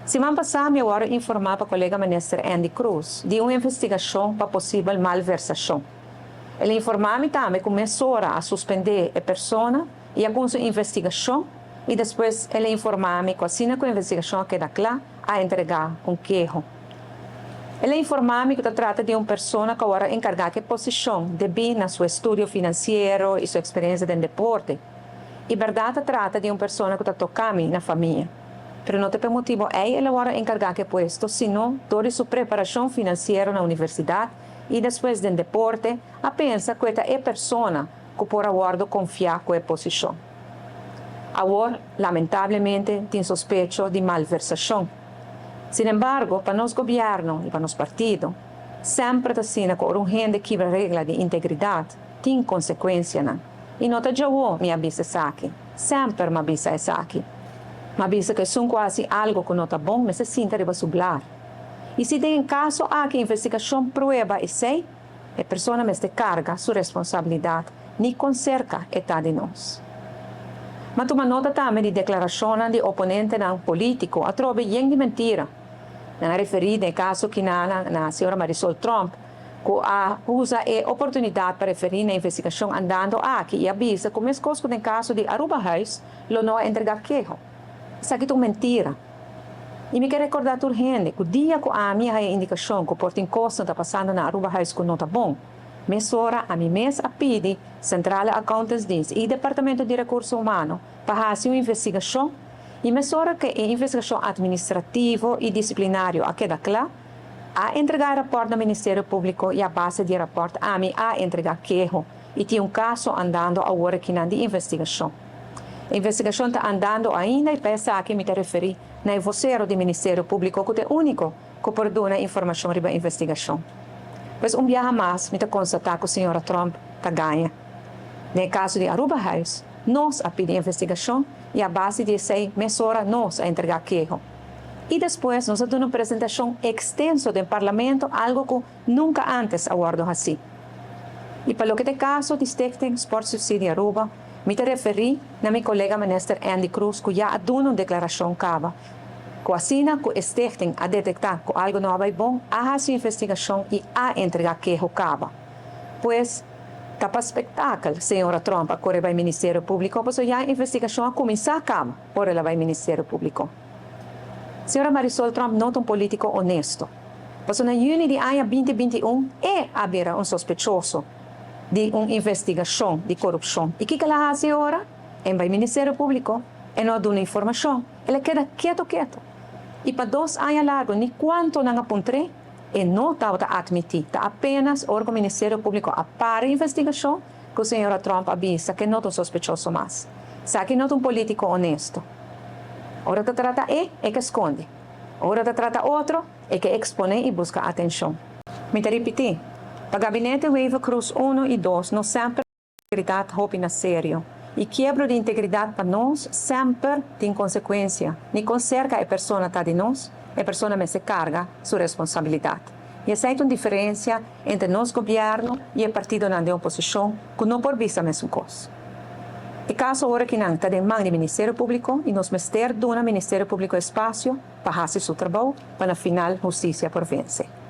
Siman pasa mi a wordo informa pa colega Minister Endy Croes di un investigacion pa posibel malversacion. El a informa mi tambe cu mesora a suspende e persona y a cuminsa un investigacion y despues el a informa mi cu asina cu e investigacion a keda cla a entrega un keho. El a informa mi cu ta trata di un persona cu awor a encarga cu e posicion debi na su estudio financiero y su experiencia den deporte. Y berdad ta trata di un persona cu ta toca mi na famia. Pero no ta p'e motibo ey el a worde encarga cu e puesto, sino door di su preparacion financiero na universidad y despues den deporte, a pensa cu e ta e persona cu por a wordo confia cu e posicion. Awor, lamentablemente, tin sospecho di malversacion. Sin embargo, pa nos gobierno y pa nos partido, semper ta asina cu ora un hende kibra regla di integridad, tin consecuencianan. Y no ta djawo mi a bisa esaki. Semper m'a bisa esaki. M'a bisa cu esun cu haci algo cu no ta bon mester sinta riba su blar. Y si den e caso aki investigacion prueba esey, e persona mester carga su responsabilidad, ni con cerca e ta di nos. M'a tuma nota tambe di declaracionnan di oponentenan politico atrobe yen di mentira. Nan a referi den e caso kina na señora Marisol Tromp, cu a usa e oportunidad pa referi na investigacion andando aki y a bisa cu mescos cu den caso di Arubahuis lo no a entrega keho. Esaki ta un mentira. Y mi ke recorda tur hende cu dia cu ami a haya indicacion cu por tin cosnan ta pasando na Arubahuis cu no ta bon, mesora ami mes a pidi Centrale Accountantsdienst y Departamento di Recurso Humano pa haci un investigacion y mesora cu e investigacion administrativo y disciplinario a keda cla, a entrega e rapport na Ministerio Publico y a base di e rapport ami a entrega keho y tin un caso andando awor akinan di investigacion. E investigacion ta andando ainda y pa esaki mi ta referi na e vocero di Ministerio Publico cu ta e unico cu por duna informacion riba investigacion. Pues un biaha mas mi ta constata cu señora Tromp ta gaña. Den e caso di Arubahuis, nos a pidi investigacion y a base di esey mesora nos a entrega keho. Y despues nos a duna un presentacion extenso den Parlamento, algo cu nunca antes a wordo haci. Y pa loke ta e caso di Stichting Sportsubsidie Aruba, mi ta referi na mi colega Minister Endy Croes cu ya a duna un declaracion caba, cu asina cu e stichting a detecta cu algo no a bay bon, a haci investigacion y a entrega keho caba. Pues, ta pa spektakel señora Tromp a core bay Ministerio Publico, pasobra ya e investigacion a cuminsa caba ora el a bay Ministerio Publico. Señora Marisol Tromp no ta un politico honesto, pasobra na juni di aña 2021 e a bira un sospechoso di un investigacion di corupcion. Y kico el a haci ora? E bay Ministerio Publico, e no a duna informacion, el a keda keto keto. Y pa 2 aña largo ni cuanto nan a puntr'e, e no tabata admiti. Ta apenas ora cu Ministerio Publico a para investigacion cu señora Tromp a bisa cu e no ta un sospechoso mas. Esaki no ta un politico honesto. Ora ta trata e, e ke sconde. Ora ta trata otro, e ke expone y busca atencion. Mi ta ripiti, pa Gabinete Wever-Croes 1 y 2 no semper integridad hopi na serio. Y kiebro di integridad pa nos semper tin consecuencia. Ni con cerca e persona ta di nos, e persona mester carga su responsabilidad. Y esey ta un diferencia entre nos gobierno y e partidonan den oposicion cu no por bisa mesun cos. E caso ora ki nan ta den man di Ministerio Publico y nos mester duna Ministerio Publico espacio pa haci su trabou pa na final husticia por vence.